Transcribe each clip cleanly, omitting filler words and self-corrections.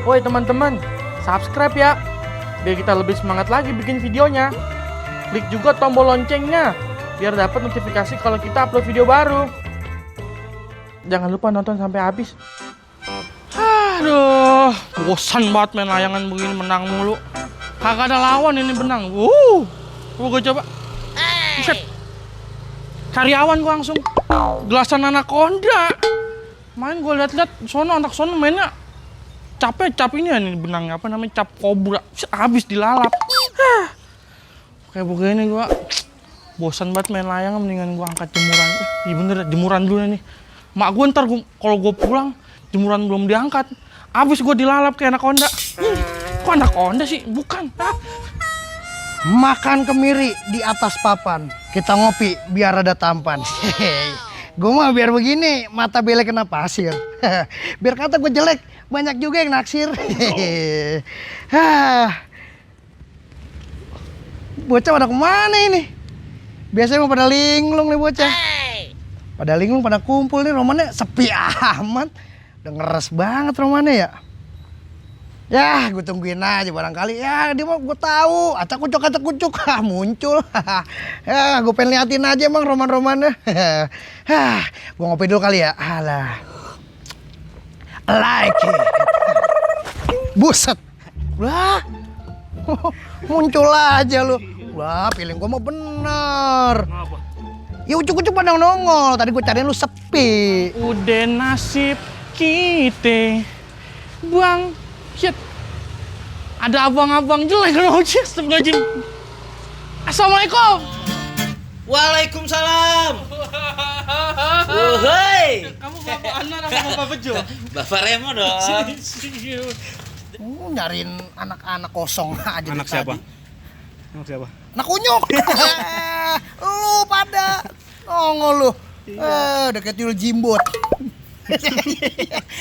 Woi teman-teman, subscribe ya, biar kita lebih semangat lagi bikin videonya. Klik juga tombol loncengnya, biar dapat notifikasi kalau kita upload video baru. Jangan lupa nonton sampai habis. Aduh, bosan banget main layangan begini, menang mulu. Kagak ada lawan ini benang. Gue coba. Buset. Karyawan gue langsung. Gelasan anaconda. Main gue liat-liat, anak sono mainnya cap ini ya nih benangnya, apa namanya, cap kobra. Habis dilalap. Kayak begini gue bosan banget main layangan, mendingan gue angkat jemuran. Iya bener, jemuran dulu nih. Mak gue ntar kalau gue pulang jemuran belum diangkat, habis gue dilalap kayak anaconda. Kok anaconda sih? Bukan. Makan kemiri di atas papan, kita ngopi biar ada tampan. Gue mah biar begini, mata belek kena pasir. Biar kata gue jelek, banyak juga yang naksir. Bocah pada kemana ini? Biasanya mau pada linglung nih bocah. Pada linglung, pada kumpul nih, romannya sepi amat. Udah ngeres banget romannya ya. Ya, gue tungguin aja barangkali. Ya, dia mau gue tahu. Acak kucuk muncul. Ya, gue pengen liatin aja emang roman-romannya. Gue ngopi dulu kali ya. Alah. Like it. Buset. Wah. Muncul aja lu. Wah, feeling gue mau bener. Ya ucuk-ucuk pandang nongol. Tadi gue cariin lu sepi. Udah nasib kita, Bang. Shit. Ada abang-abang jelek loh, astagfirullahaladzim. Assalamualaikum. Waalaikumsalam. Woi. Kamu bapak Anan apa bapak Bejo? Bapak Remo dong. Nyariin anak-anak kosong aja. Anak siapa? Tadi. Anak siapa? Anak unyuk. Lu pada nongol lu. Udah kayak tuyul jimbot.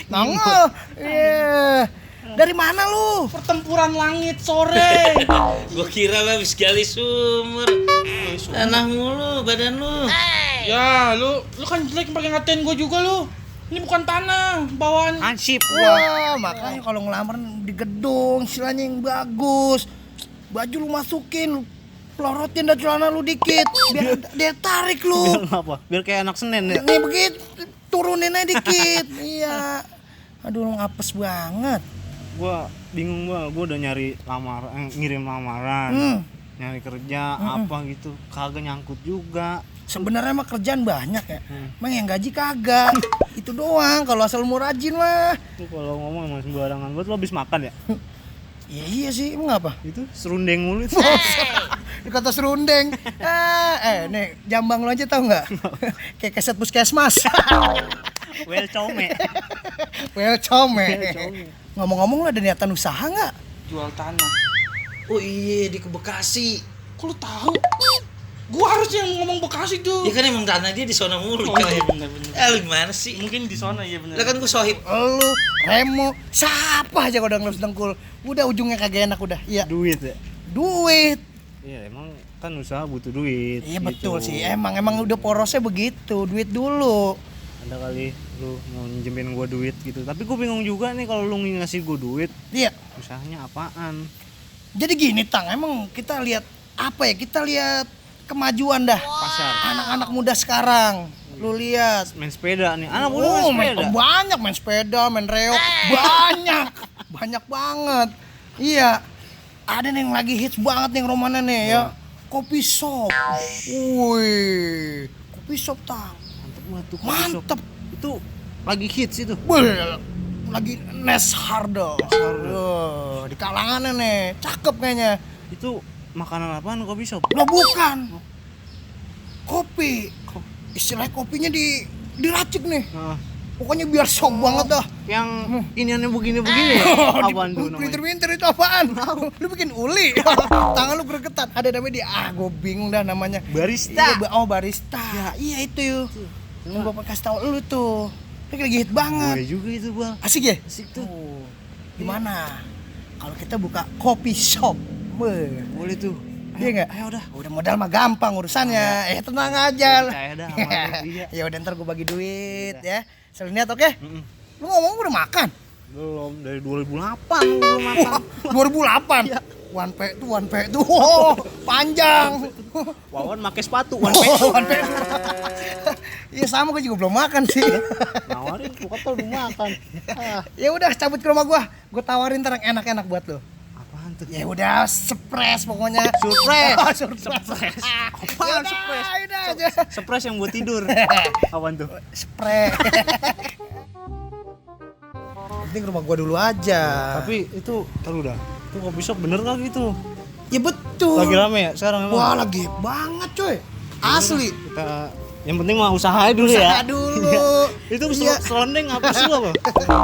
Nongol. Iya. Dari mana lu? Pertempuran langit sore. Gua kira lu habis gali sumur. Tanah mulu badan lu. Ya, lu kan jelek pakai ngatain gue juga lu. Ini bukan tanah, bawaan. Ansip. Wah, makanya kalau ngelamar di gedung istilahnya yang bagus. Baju lu masukin, lu pelorotin dah celana lu dikit biar dia tarik lu. Biar apa? Biar kayak anak Senin ya? Nih begitu, turunin aja dikit. Iya. Aduh, lu ngapes banget. Gua bingung gua udah nyari ngirim lamaran. Nyari kerja apa gitu, kagak nyangkut juga. Sebenarnya mah kerjaan banyak ya. Emang yang gaji kagak. Itu doang kalau asal mau rajin mah. Lu kalau ngomong emang sembarangan banget. Lu habis makan ya? Iya sih, emang apa? Itu serundeng mulu itu. Dikata serundeng. Nih jambang lu aja tau nggak? Kayak keset puskesmas. Well come. Welcome. Ngomong-ngomong lu ada niatan usaha nggak? Jual tanah. Oh iya di Bekasi. Kok lu tahu? Gua harusnya yang ngomong Bekasi tuh. Ya kan emang tanah dia di zona mulu. Iya bener. Lu gimana sih? Mungkin di sana ya bener. Lah kan gua sohib. Lu, Remo, siapa aja kalau udah ngelus dengkul. Udah ujungnya kagak enak udah. Iya. Duit ya? Duit. Iya emang kan usaha butuh duit. Iya betul gitu. sih. Emang udah porosnya begitu. Duit dulu. Ada kali lu mau minjemin gua duit gitu. Tapi gua bingung juga nih kalau lu ngasih gua duit, Iya. usahanya apaan? Jadi gini Tang, emang kita lihat apa ya? Kita lihat kemajuan dah. Pasar. Anak-anak muda sekarang. Lu lihat. Main sepeda nih. Anak muda main sepeda. Banyak main sepeda, main reok. Banyak. Banyak banget. Iya. Ada nih yang lagi hits banget nih romannya nih ya. Kopi shop. Wih. Kopi shop Tang. Mantep. Mantep. Itu lagi hits itu. Wih. Lagi Nes Hardo. Di kalangannya nih. Cakep kayaknya. Itu makanan apaan kopi shop? Lo bukan. Kopi. Istilah kopinya diracik nih. Nah, Pokoknya biar shock banget dah. yang iniannya begini-begini ya? Apaan tuh namanya? Pinter-pinter itu apaan? Lu bikin uli. Tangan lu gregetan. Ada namanya dia. Gue bingung dah namanya. Barista. Iya, barista. Iya itu yuk. Yang gue kasih tau lu tuh. Ini lagi hit banget. Gue juga itu bang. Asik ya? Asik tuh. Gimana? Kalau kita buka kopi shop. Boleh tuh. Iya nggak? Ayo udah. Udah modal mah gampang urusannya. Tenang aja. Percaya dah sama lu, iya. Ya udah ntar gue bagi duit ya. Selain niat oke? Lu ngomong udah makan? Belum, dari 2008 belum makan. 2008. Iya. One P itu. Oh, panjang. Wawan pakai sepatu, One P. Iya sama, gue juga belum makan sih. nawarin, gua kata udah makan. Ya udah cabut ke rumah gua tawarin ntar yang enak-enak buat lo. Apaan tuh? Ya udah, surprise pokoknya. Surprise. Oh, surprise. Apaan surprise? Udah aja. Surprise yang buat tidur. Apaan tuh? Spray. Penting rumah gua dulu aja. Tapi itu taruh dah. Itu kopi shop bener gak gitu? Ya betul. Lagi rame ya sekarang emang? Wah, lagi banget coy. Asli. Kita yang penting mah usaha dulu Usaha ya. dulu. Itu Iya. selondeng apa sih apa?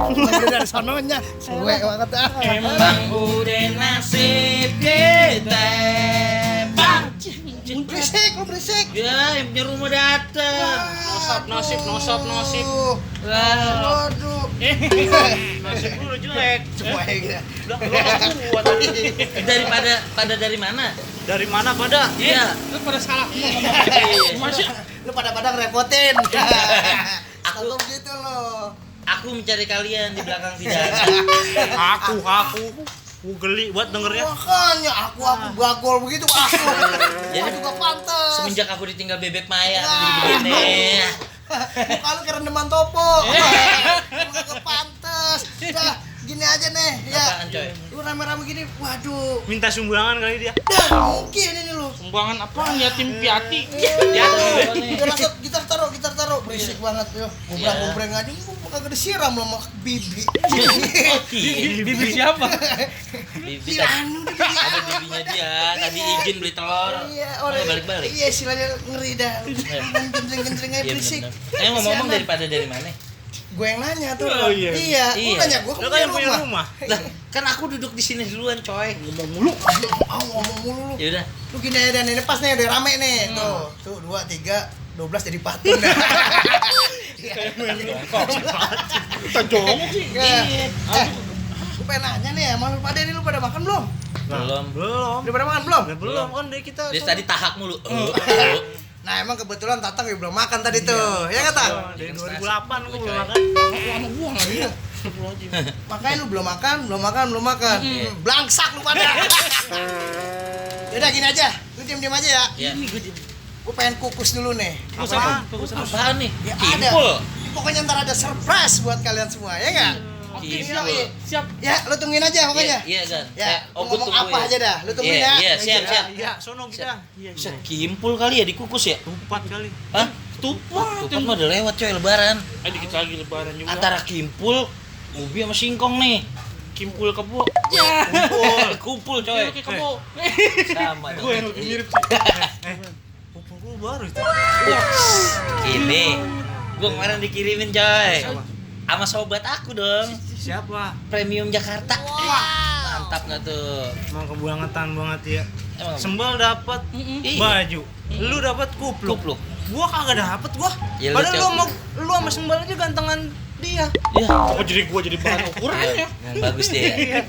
Udah dari sononya. Suwe banget ah. Emang udah nasib kita. Bang. Lu berisik. Ya, yang punya rumah dateng. Nosop. Wah. Waduh. Nasib lu udah jelek. Suwe gitu. Pada dari mana? Dari mana pada? Iya. Lu pada salah Iya. Masih Lu pada ngerepotin. Aku gitu loh. Aku mencari kalian di belakang tidak ada. Aku geli buat dengernya. Makanya aku bagol begitu aku. Gua juga pantes. Semenjak aku ditinggal bebek Maya jadi begini. Muka lu kayak rendeman topo. Muka pantes. Udah gini aja nih ya. Apaan, coy? Lu rame-rame gini, waduh. Minta sumbangan kali dia. Dah mungkin ini lu. sumbangan apaan yatim piati. Ya, Udah langsung gitar taruh. Berisik banget yo. Gobrang-gobrang aja gua kagak disiram sama bibi. Bibi siapa? Bibi Ya, tadi anu deh, ada bibinya dia. Tadi izin beli telur. Iya, Mau balik-balik. Iya, istilahnya ngeri dah. Genjreng-genjreng aja Iya berisik. benar. Ngomong-ngomong dari mana? Gue yang nanya tuh. Oh, iya. Iya, lu Iya. nanya gue Lu kan yang punya rumah. Lah, kan aku duduk di sini duluan, coy. Ngomong mulu lu. Ya udah. Lu gini aja dan ini pas nih udah rame nih. Tuh 2 3 12 jadi patung dah. Kita jongok sih. Iya. Gue pengen nanya nih, emang lu pada ini lu pada makan belum? Belum. Udah pada makan belum? Belum kan dari kita. Dia tadi tahak mulu. Nah, emang kebetulan Tatang ya belum makan tadi tuh. Ya enggak, Tang? Dari 2008 gua belum makan. Sama gua lagi ya. Makanya lu belum makan. Blangsak lu pada. Yaudah gini aja, lu diem aja ya. Ya. Gue pengen kukus dulu nih. Apaan? Apaan nih? Ya Kimpul. ada. Pokoknya ntar ada surprise buat kalian semua, ya nggak? Kimpul. Siap. Ya, lu tungguin aja pokoknya. Iya, kan. Ya, Oh, ngomong apa aja dah, lu tungguin ya. Iya, siap. Iya, sono kita. Bisa kimpul kali ya dikukus ya? Tupat kali. Hah? Tupat mah udah lewat coy lebaran. Dikit lagi lebaran juga. Antara kimpul, ubi sama singkong nih. Kimpul kebo. Ya. Kumpul coy. Oke, kebo. Sama Gue yang dong. lebih mirip sih. Pupuk lu baru itu. Ini gua kemarin dikirimin coy. Sama sobat aku dong. Siapa? Premium Jakarta. Mantap nggak tuh? Emang kebangetan banget ya. Emang Sembal dapat Iya. baju. Lu dapat kupluk. Kupluk. Gua kagak dapet gua. Ya, lu Padahal coba. lu sama Sembal aja gantengan dia. Ya. Apa jadi gua jadi bahan ukurannya? Yang bagus deh.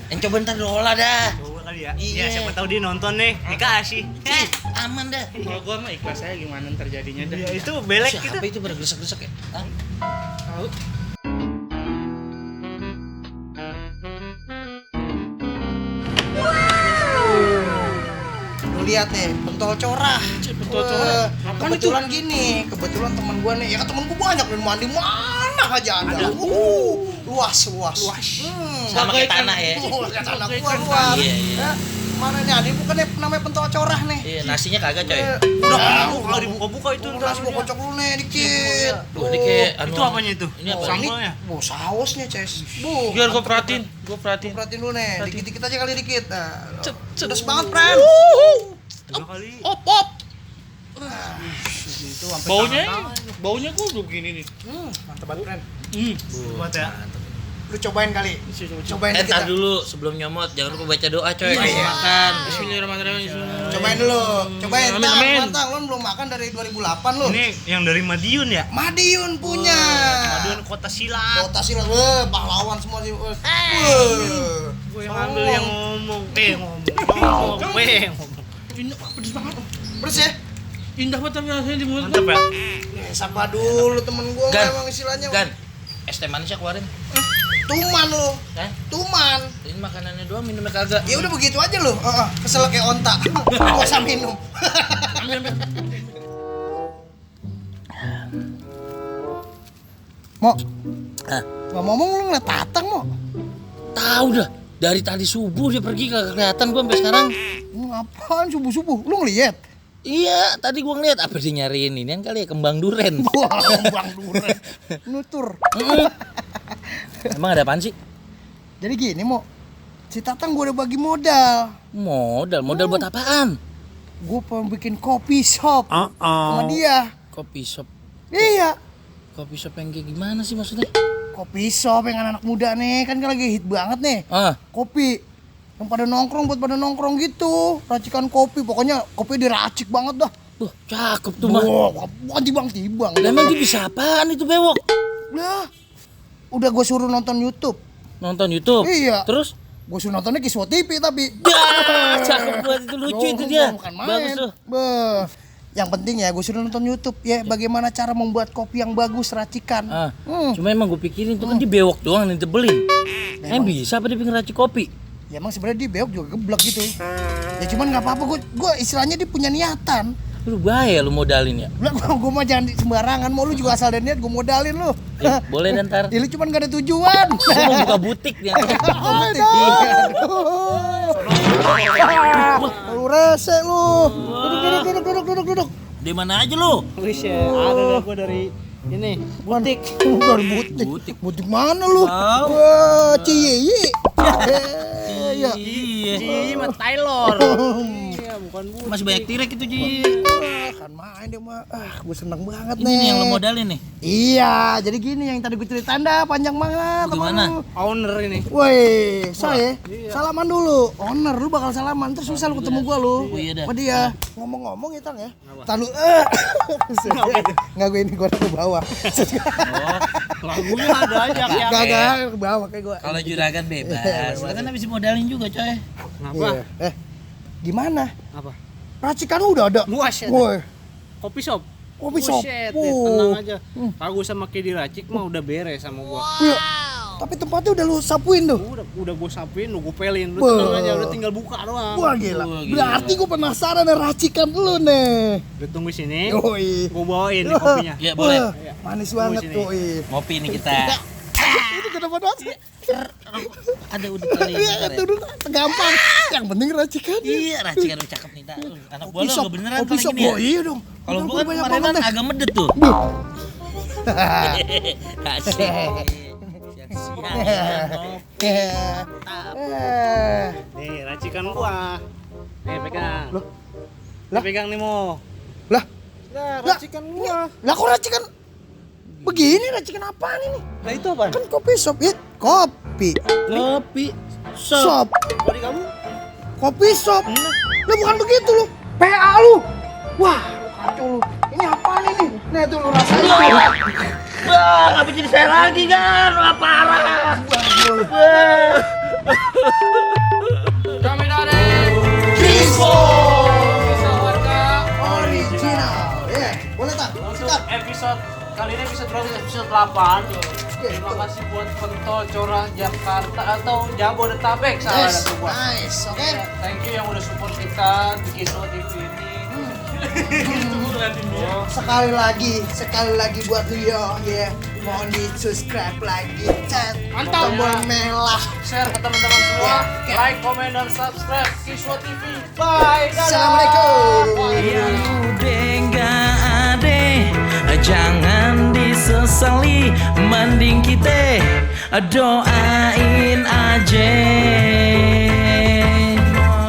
Yang coba ntar diolah dah. Coba kali ya. Iya. Ya siapa tahu dia nonton nih. Dikasih. Aman dah. Kalau gua mah ikhlas aja gimana ntar jadinya dah. Ya itu belek kita. Siapa itu pada gresek-gresek ya? Hah? Tahu. Lu lihat nih, pentol corah. Pentol corah? Apaan Kebetulan gini, kebetulan teman gua nih, ya kan temen gua banyak dan mandi mana aja ada. Luas. Sama kayak tanah ya. Kayak tanah gua luas. Iya, iya. Ya, mana nih, ada bukannya namanya pentol corah nih. Iya, nasinya kagak coy. Udah Kalau dibuka-buka itu Udah gua kocok dulu nih dikit. Duh, ini kayak anu. Itu apanya itu? Ini apa? Sambalnya. Sausnya, Ces. Biar gua perhatiin. Perhatiin dulu nih, dikit-dikit aja kali dikit. Nah, Cet. pedas banget, friend. Dua kali. Op. Itu sampai Baunya gua udah begini nih. Mantap banget, friend. buat ya. Lu cobain kali. Cobain dikit. Entar dulu sebelum nyomot jangan lupa baca doa coy. Iya, Sebelum iya. makan. Bismillahirrahmanirrahim. Cobain dulu. Cobain. Amin, amin. Tang, lu belum makan dari 2008 lu. Ini yang dari Madiun ya? Madiun punya. Madiun Kota Silat. Kota Silat, pahlawan semua sih. Gue yang ambil yang ngomong. Ngomong. Indah, pedes banget. Terus ya? Indah banget tapi rasanya di mulut. Mantap ya? Sapa dulu temen gua Gan. emang istilahnya. Gan. Es teh manisnya keluarin. Tuman lu. Hah? Tuman. Ini makanannya doang, minumnya kagak. Ya udah begitu aja lu. Kesel kayak onta. Gak usah minum. Mo, Hah? ngomong lu ngeliat Tatang, Mo. Tahu dah. Dari tadi subuh dia pergi kagak kelihatan gua sampai sekarang. Ngapain subuh-subuh? Lu ngeliat? Iya, tadi gua ngeliat apa dia nyariin ini kali ya kembang duren. Wah, Bang Duren. Nutur. Emang ada apaan sih? Jadi gini, Mo. Si Tatang gue udah bagi modal. Modal buat apaan? Gue pengen bikin kopi shop sama dia. Kopi shop. Iya. Kopi shop yang kayak gimana sih maksudnya? Kopi shop yang anak muda nih, kan lagi hit banget nih. Kopi yang pada nongkrong buat pada nongkrong gitu. Racikan kopi, pokoknya kopi diracik banget dah. Cakep tuh mah. Wah, bukan tibang-tibang. Lah emang dia bisa apaan itu bewok? Lah, udah gue suruh nonton YouTube. Nonton YouTube? Iya. Terus? Gue suruh nontonnya Kiswa TV tapi. Ya, cakep banget itu lucu itu dia. Bukan main. Bagus tuh. Yang penting ya gue suruh nonton YouTube ya bagaimana cara membuat kopi yang bagus racikan. Cuma emang gue pikirin itu kan dia bewok doang yang ditebelin. Emang bisa apa dia pengen racik kopi? Ya emang sebenarnya dia bewok juga geblek gitu. Ya cuman nggak apa-apa, gue istilahnya dia punya niatan. Lu bahaya lu modalin ya. Gue mah jangan sembarangan, mau lu juga asal dan niat gue modalin lu. Boleh dan ntar. Ya lu cuman gak ada tujuan. Gua mau buka butik ya. Lu rese lu. Duduk. Di mana aja lu? Wis ya, ada gua dari ini Butik. Dari butik. Butik mana lu? Wow. Wah, Ciyi. Iya. Iya. Taylor. Iya, bukan butik. Masih banyak tirek itu Ji. Kan main dia mah. Gue seneng banget Ini nih. nih yang lu modalin nih. Iya, jadi gini yang tadi gue ceritain dah panjang banget. Gimana? Temen lu. Owner ini. Woi, saya salaman dulu. Owner lu bakal salaman, terus susah lu ketemu gua lu. Oh, iya dah. Apa dia? Ngomong-ngomong ya, Tang ya. Entar lu Enggak gue ini gua ke bawah. Lagunya ada aja kayak. Gak ke bawah kayak gua. Kalau juragan bebas. Lu kan habis modalin juga coy. Kenapa? Iya. Gimana? Apa? Racikan lu udah ada. Luas ya. Woi, Kopi shop. kopi shop. Buset, tenang aja. Kalau gua sama kayak diracik mah udah beres sama gua. Iya. Tapi tempatnya udah lu sapuin tuh. Udah gua sapuin, gua pelin. Lu Wah. tenang aja, udah tinggal buka doang. Wah gila. Wah, gila. Berarti gua penasaran nih racikan lu nih. Udah tunggu sini. Yoi. Gua bawain nih kopinya. Iya boleh. Wah, manis banget sini. tuh. Ngopi nih kita. Itu kenapa doang? Ada udah kali. Iya, itu dulu gampang. Yang penting racikan. Iya, racikan lu cakep nih. Anak gua lu enggak beneran kopi kalau shop. gini ya. Oh iya dong. Kalau Bener, gua kan banyak kemarin banget deh. agak medet tuh. Asik. Nih, racikan gua. Nih, pegang. Loh? Lah, pegang nih, Mo. Lah, Lah, racikan gua. lah kok racikan begini, racikan apaan ini? Lah itu apa? Kan kopi shop ya, kopi Kopi shop, Tadi kamu? kopi shop. Lu bukan begitu lu, PA lu. Wah, lu kacau lu. Ini apaan ini? Nih tuh lu rasain. Wah, ngapa jadi saya lagi kan? Wah, parah. Kami dari Kiswo warga. original. Ya, boleh tak? Sikat. Episode kali ini episode 8. Terima kasih buat Pentol Corah Jakarta atau Jabodetabek salah Yes, satu gua. nice. Oke. Thank you yang udah support kita di Kiswo TV ini. Sekali lagi buat Leo ya. Mohon di subscribe lagi, chat. Mantap. Tombol merah. Share ke teman-teman semua. Ya, oke. Like, komen, dan subscribe Kiswo TV. Bye. Dadah. Assalamualaikum. Udah nggak ada, jangan disesali, mending kita doain aja.